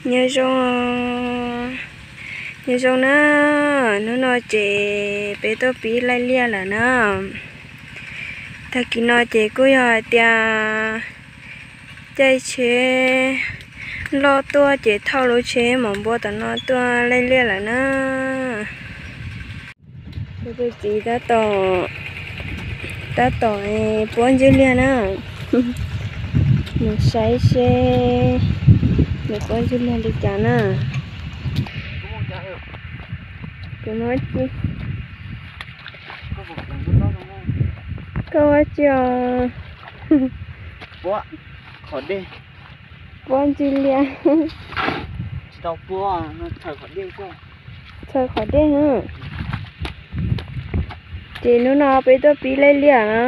Nyob zoo, nyob zoo na, hnub no ces peb tuaj pib laij liaj lawm na. Tag kis no ces kuj yog hais tias caij tsheb loj tuaj ces thauj lub tsheb mov npua tom no tuaj laij liaj lawm na. Kuv tus txiv tab tom, tab tom puab ntsuj liaj na. Mus saib seb nws puab ntsuj liaj li cas na. Kuv, koj ua tsi os? Puab ntsuj liaj. Txhaws qhov dej. Ces hnub no peb tuaj pib laij liaj na.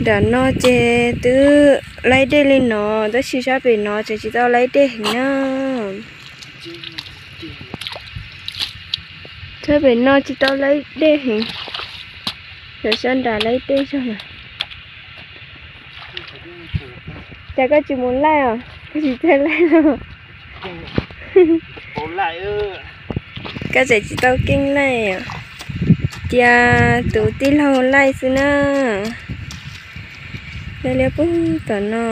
Nram no ces twb laij dej li no, tab sis sab pem no ces tsis tau laij dej heev na. Sab pem no tsis tau laij dej heev, yog sab nram laij dej zog lawm. Cas koj tsis mus laij os? Koj tsis txawj laij los? Koj tseem tsis tau keej laij os. Cia tus tij laug laij xwb na. Laij liaj puag tom no.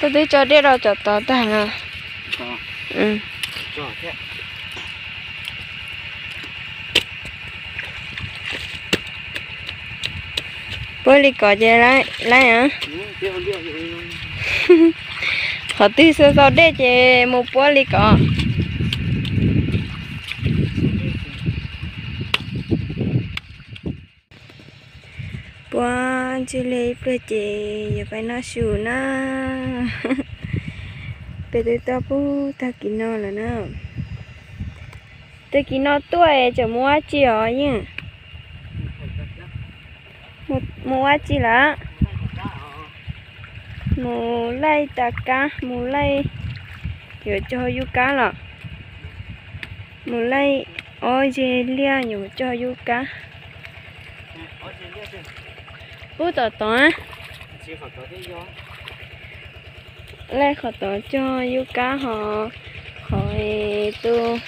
Koj twb tso dej rau cov tod tag no. Puab li kom ces laij. Qhov twg xaus xaus dej ces mus puab li kom. Puab ntsuj liaj ib pliag ces yuav pib noj su na. Peb twb tuaj puag tag kis no lawm na. Tag kis no tuaj es tseem mus ua tsi os yeej? Mus ua tsi lawm? Mus laij tas kab, mus laij, yuav cog yub kab los? Mus laij ob zeg liaj yuav cog yub kab. Pub tom tod, laij qhov tod cog yub kab hos, qhov tus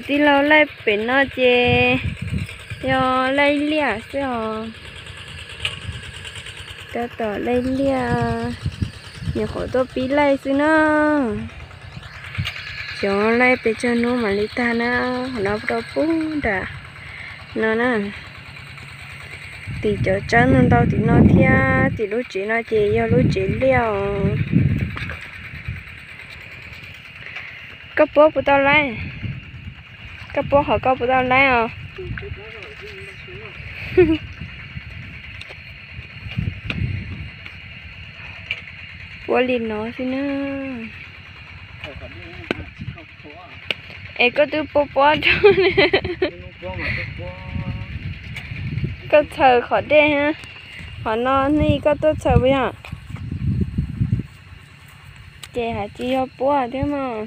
tij laug laij pem no ces yog laij liaj xwb os. Tab tom laij liaj, nyuam qhuav tuaj pib laij xwb na. Xyov laij pes tsawg hnub mam li tag na. Qhov no rau puag nram no na. Tim cov tsawb ntau ntau tim no thiab, tim lub tsev no ces yog lub tsev liaj os. Koj puab puas tau laij? Koj puab qhov koj puas tau laij os? Puab li no xwb na. Es koj twb puab puab rau, koj txhaws qhov dej. Qhov no ne koj tuaj txhaws puas yog? Ces hais tsis yog puab thiab mog.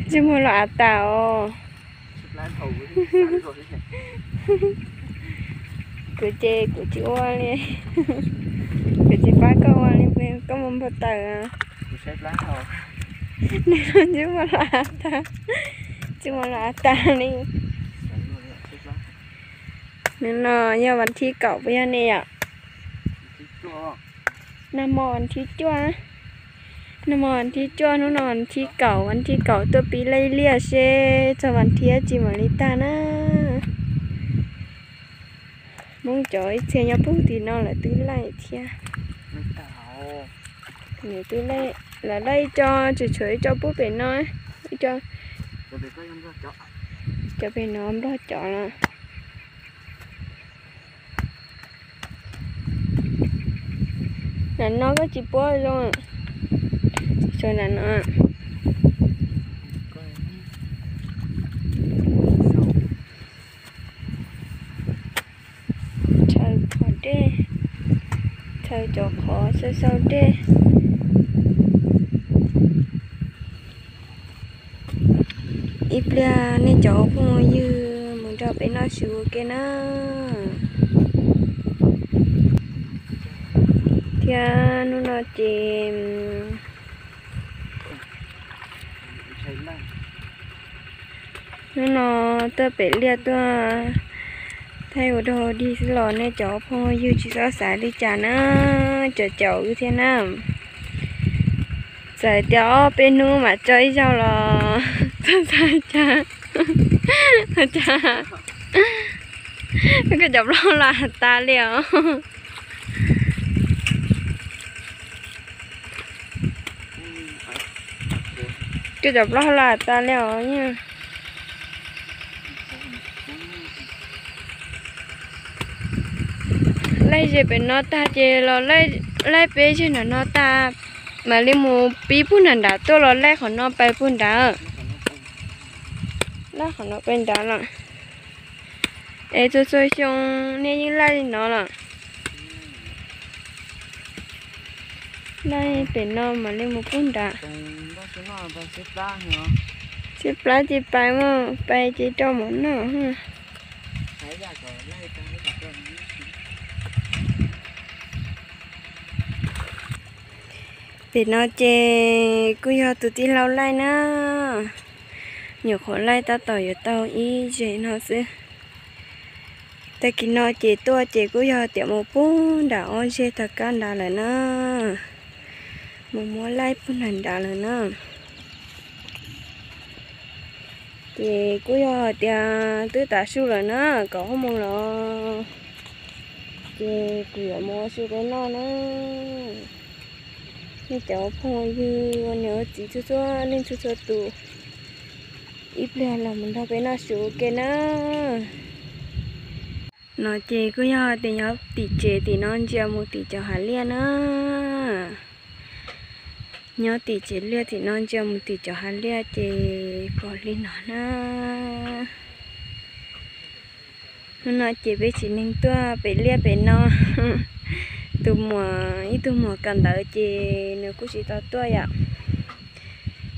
Ntsej muag los av tas os. Kuv ces kuv tsis ua li, kuv tsis pab koj ua li, koj muaj npau taws. Ntsej muag los av tas, ntsej muag los av tas li. Hnub no yog vas thib kaum puas yog ne yom? Nag hmo vas thib cuaj, nag hmo vas thib cuaj, hnub no vas thib kaum, vas thib kaum tuaj pib laij liaj seb txog vas thib tsib mam li tag na. Hmoob cov ib txhia nyob puag tim no lawv twb laij thiab. Lawv laij, lawv laij ib co, tseem tshuav ib co puag pem no, ib co, cov pem no nplog cov lawm. Nram no koj tsis puab zoo, tshuav nram no. Txhaws qhov dej, txhaws cov qhov xaus xaus dej. Ib pliag nej cov phooj ywg mus nrog peb noj su ua ke na. Thiab hnub no ces hnub no tuaj pem liaj tuaj thaij ua dog dig xwb los nej cov phooj ywg tsis txhob xav li cas na, caum caum wb thiab na. Txawm tias ob peb hnub mam tso ib zaug los txhob xav cas, cas koj cov plaub los tas li os. Koj cov plaub los tas li os. Laij ze pem no tag ces los laij peb zeg nram no tag, mam li mus pib puag nram nrad tuaj los laij qhov no pais puag nrad. Laij qhov no pais nrad los. Es txhua txhua xyoo nej yeej laij li no los? Laij pem no mam li mus puag nrad. Txiv plab ces pais mas pais ces rau mov noj. Pem no ces kuj yog tus tij laug laij na, nyuam qhuav laij tab tom yuav tau ib zeg no xwb. Tag kis no ces tuaj ces kuj yog tias mus puag nram ob zeg tag kab nrad lawm na, mus muab laij puag nram nrad lawm na. Ces kuj yog hais tias twb tav su lawm na, kaum ob moos lawm, ces kuv yuav mus ua su rau noj na. Nej cov phooj ywg ua niam ua txiv txhua txhua leej txhua txhua tus, ib pliag los mus nrog peb noj su ua ke na. No ces kuj yog tias nyob tim tsev tim no ntsia mus tim cov hav liaj na. Nyob tim tsev liaj tim no ntsia mus tim cov hav liaj ces pom li no na. Hnub no ces peb tsev neeg tuaj pem liaj pem no. Tus muam, ib tug muam kawm ntawv ces nws kuj tsis tau tuaj yom,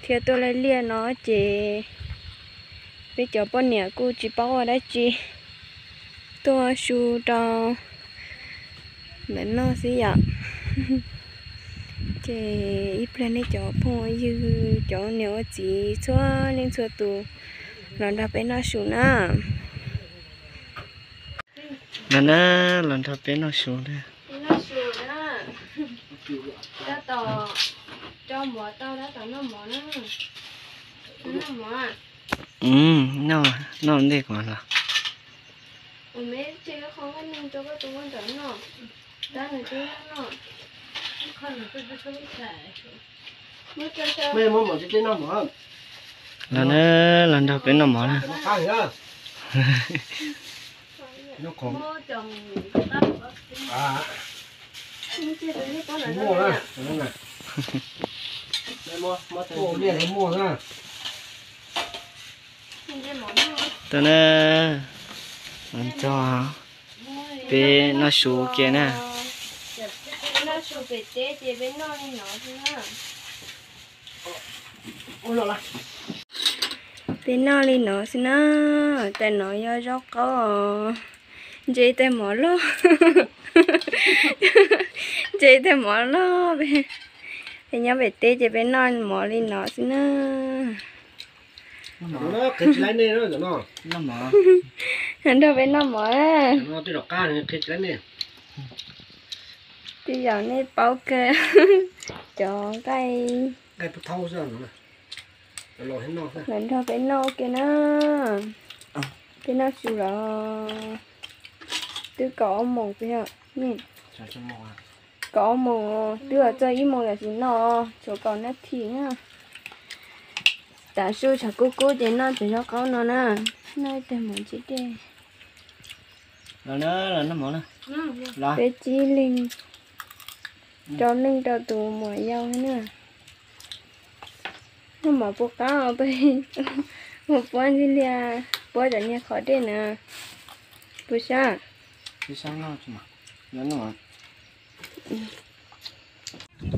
thiaj tuaj laij liaj no ces peb cov poj niam kuj tsis paub ua dab tsi, tuaj su rau lawv noj xwb yom. Ces ib pliag nej cov phooj ywg cov niam ua txiv txhua leej txhua tus los nrog peb noj su na. No na, los nrog peb noj su na. Noj, noj ntej kuv los. Los na, los nrog peb noj mov na. Tau na, los nrog peb noj su kiag na. Peb noj li no xwb na. Tais no yog zaub qaub os. Ntse tais mov loj. Ntse tais mov loj. Peb nyob pem teb ces peb noj mov li no xwb na. Nrog peb noj mov na. Tej zaum nej paub kawg cov nqaij. Los nrog peb noj ua ke na. Peb noj su los twb kaum ob moos peb, kaum ob moos twb txog ib moos yam sis no tshuav kaum nab thi na. Tav su tshav kub kub ces noj cov zaub qaub no na. Noj ib teg mov ntsib dej. Peb tsib leeg, rau leej rau tus muam yau na. Noj mov puas qab os, mus puab ntxig lias, puab cov niag qhov dej na. Puas sab?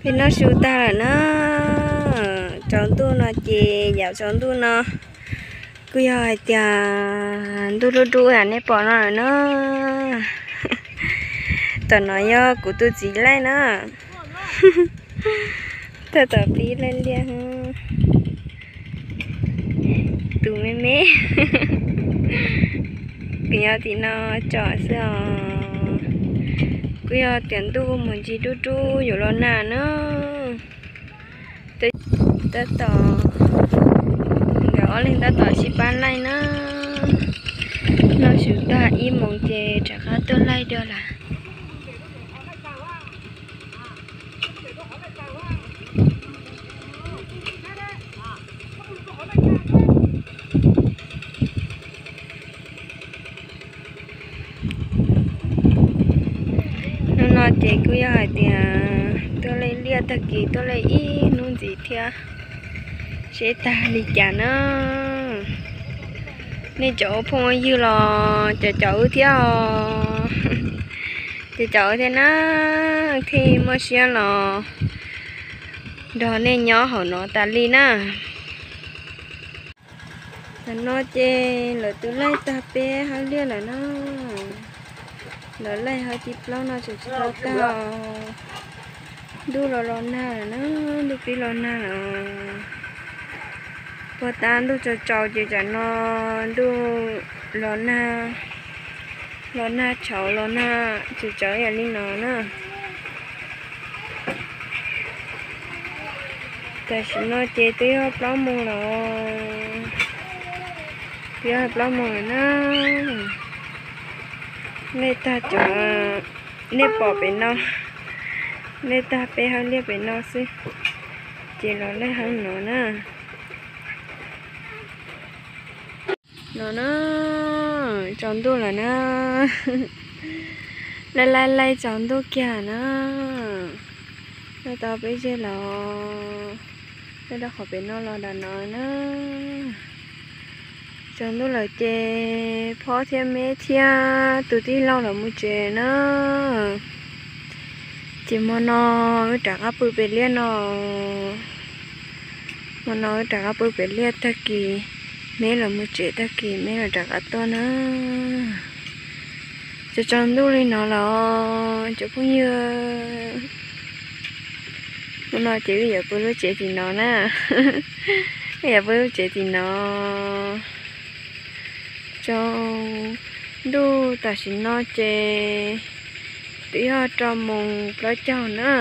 Peb noj su tag lawm na. Tsaus ntuj no ces yav tsaus ntuj no Kuj yog hais tias ntuj dub dub uas nej pom no lawm na. Tom no yog kuv tus txiv laij na. Tag tom pib laij liaj. Tus me me. Kuv nyob tim no tsom xwb os. Kuj yog tias ntuj mus ncig dub dub yuav los nag na. Tab tom, nkawd ob leeg tab tom sib pab laij na. Noj su tag ib moos ces rov qab tuaj laij dua lawm. Hnub no ces kuj yog hais tias tuaj laij liaj tag kis tuaj laij ib hnub ntxiv thiab, seb tag li cas na. Nej cov ua phooj ua ywg los caum caum wb thiab os. Caum caum wb thiab na, thiaj muaj siab los nrog nej nyob hauv no tas li na. Tam no ces lawv twb laij tag peb hab liaj lawm na. Lawv laij hab tib plaub no tseem tsis tau tag. Ntuj los los nag lawm na, ntuj pib los nag lawm. Puag ta ntuj tsaus tsaus ces tam no ntuj los nag, los nag tshauv los nag tsaus tsaus yam li no na. Tam sim no ces twb yog plaub moos lawm, twb yog plaub moos lawm na. Laij tag cov nej pom pem no, laij tag peb hab liaj pem no xwb, ces los laij hab no na. No na, tsaus ntuj lawm na. Laij laij laij tsaus ntuj kiag na. Laij tau peb zeg los, laij rau qhov pem no los nram no na. Tsaus ntuj lawm ces Phob thiab Meb thiab tus tij laug lawv mus tsev na. Ces hmo no wb rov qab pw pem liaj no. Hmo no wb rov qab pw pem liaj tag kis, Meb lawv mus tsev tag kis Meb lawv rov qab tuaj na. Tsaus tsaus ntuj li no los cov phooj ywg, hmo no ces wb yuav pw lub tsev tim no na. Wb yuav pw lub tsev tim no. Tsaus ntuj tam sim no ces twb yog rau moos plaub caug na.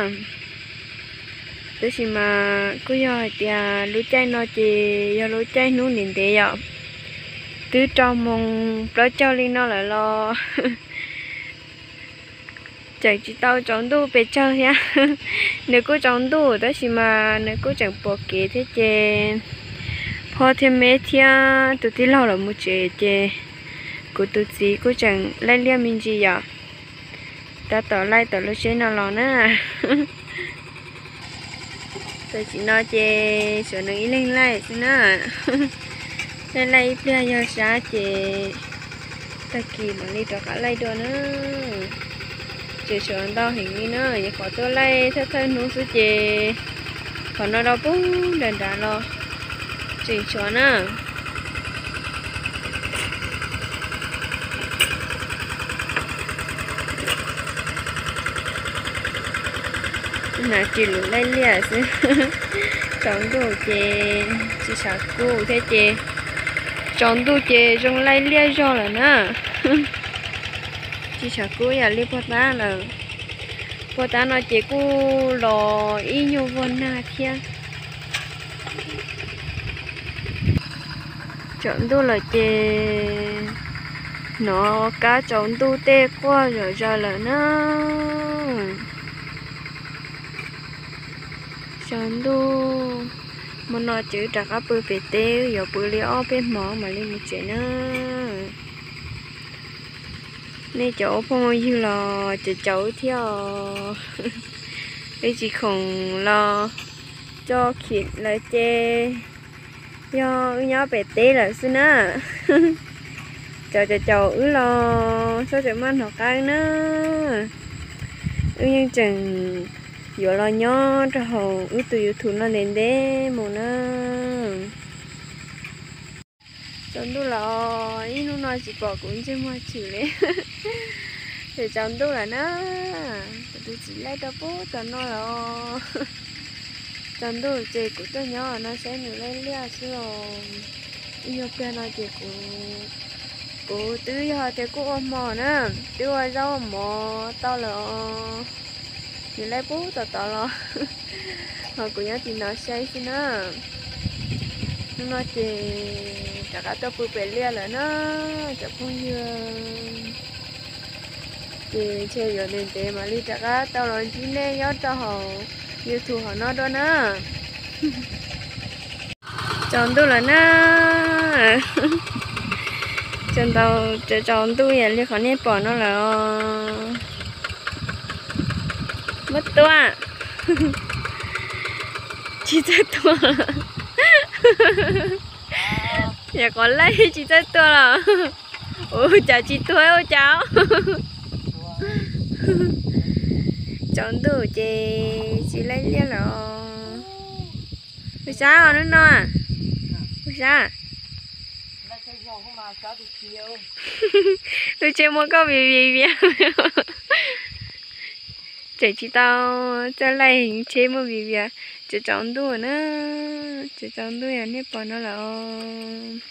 Tab sis mas kuj yog hais tias lub caij no ces yog lub caij hnub ntev ntev yom. Twb rau moos plaub caug li no lawm los tseem tsis tau tsaus ntuj pes tsawg thiab. Nws kuj tsaus ntuj tab sis mas nws kuj tseem pom kev thiab ces Phob thiab Meb thiab tus tij laug lawv mus tsev ces kuv tus txiv kuj tseem laij liaj me ntsis yom. Tab tom laij tom lub tsheb no los na. Tam sim no ces suav nws ib leeg laij xwb na. Laij laij ib pliag yog sab ces tag kis mam li rov qab laij dua na. Tseem tshuav ntau heev li na, nyuam qhuav tuaj laij thawj thawj hnub xwb ces qhov no rau pug nram nrad los tseem tshuav na. Nav cis lus laij liaj xwb. Tsaus ntuj ces tsis tshav kub thiab ces, tsaus ntuj ces zoo laij liaj zog lawm na. Tsis tshav kub yam li puag ta lawm. Puag ta no ces kuj los ib nyuag vuag nag thiab. Tsaus ntuj lawm ces hnov kab tsaus ntuj tej quaj zom zaws lawm na. Tsaus ntuj, hmo no ces wb rov qab pw pem teb, wb yuav pw li ob peb hmos mam li mus tsev na. Nej cov ua phooj ua ywg los caum caum wb thiab os. Wb tsis khoom los coj khiv lawm ces yog wb nyob pem teb lawm xwb na. Cov caum caum wb los txhob tseem maj hnov qab wb na. Wb yeej tseem yuav los nyob rau hauv wb tus YouTube no ntev ntev mus na. Tsaus ntuj lawm os, ib hnub no tsis pom kuv ntsej muag chwm li. Ces tsaus ntuj lawm na, kuv tus txiv laij rau pub tom no lawm os. Tsaus ntuj ces kuv tuaj nyob no saib nws laij liaj xwb os. Ib nyuag pliag no ces kuv, kuv twb yog tias kuj ua hmo na, twb ua zaub ua mov tau lawm os. Nws laij pub tom tod los, ho kuv nyob tim no saib xwb na. Hnub no ces rov qab tuaj pw pem liaj lawm na, cov phooj ywg. Ces ntshe yuav ntev ntev mam li rov qab tau los ntsib nej nyob rau hauv YouTube hauv no dua na. Tsaus ntuj lawm na. Tsaus ntuj, tsaus ntuj yam li qhov nej pom no lawm os. Muab tua. Tsis txawj tua. Yam qhov laij tsis txawj tua los. Ua cas tsis tuag ua cas. Tsaus ntuj ces tsis laij liaj lawm os. Ua sab os hnub no. Ua sab. Tus tsheb muab koj viv viv vias. Tseem tsis tau txawj laij, tsheb muab viv vias. Tsaus tsaus ntuj na, tsaus tsaus ntuj yam nej pom no lawm os.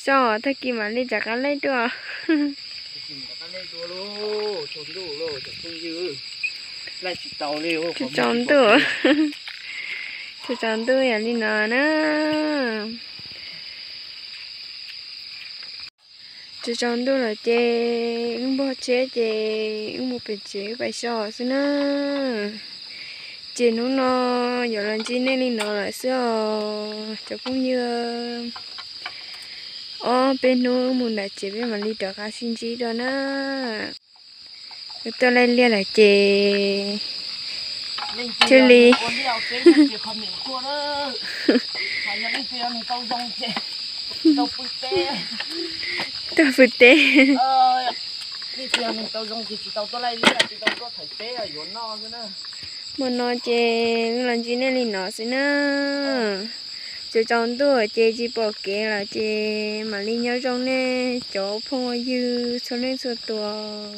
Soj tag kis mam li rov qab laij dua. Tsaus tsaus ntuj, tsaus tsaus ntuj yam li no na. Tsaus tsaus ntuj lawm ces wb npog tsheb ces wb mus pem tsev wb pais so xwb na. Ces hnub no yuav los ntsib nej li no lawm xwb os cov phooj ywg. Ob peb hnub mus nram tsev peb mam li rov qab sib ntsib dua na. Wb tuaj laij liaj lawm ces thiaj li tuaj pw teb. Hmo no ces wb los ntsib nej li no xwb na. Tsaus tsaus ntuj ces tsis pom kev lawm ces mam li nyob zoo nej cov phooj ywg txhua leej txhua tus.